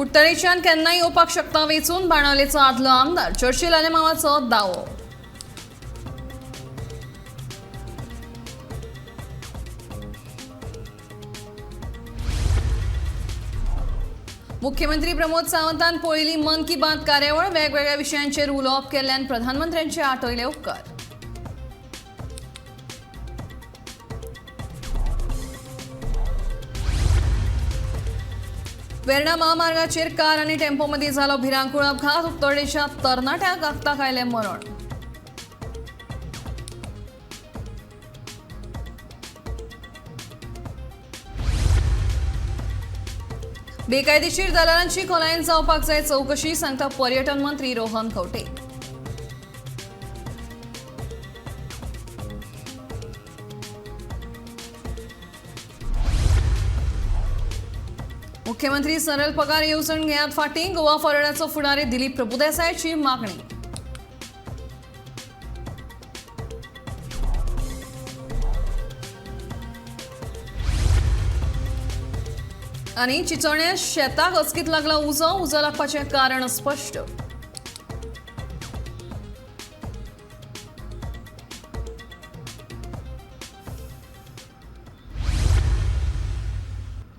कुडतरेच्यान केन्नाय येवपाक शकता वेंचून, बाणावलेचो आदलो आमदार चर्चिल आलेमावाचो दावो. मुख्यमंत्री प्रमोद सावंतान पळयली मन की बात कार्यावळ, वेगवेगळ्या विशयांचेर उलोवप केल्ल्यान प्रधानमंत्र्यांचे आठयले उपकार. वेर्णा महामार्गाचेर कार आनी टेम्पो मदीं जालो भिरांकूळ अपघात, उत्तरेच्या तरणाट्याक अपघाताक आयलें मरण. बेकायदेशीर दलालांची खोलायेन जावपाक जाय चवकशी, सांगता पर्यटन मंत्री रोहन खंवटे. मुख्यमंत्री सरळ पगार येवजण घेयात फाटीं, गोवा फॉरवर्डाचो फुडारी दिलीप प्रभुदेसायाची मागणी. आनी चिचोण्या शेताक अचकीत लागला उजो, उजो लागपाचें कारण स्पश्ट.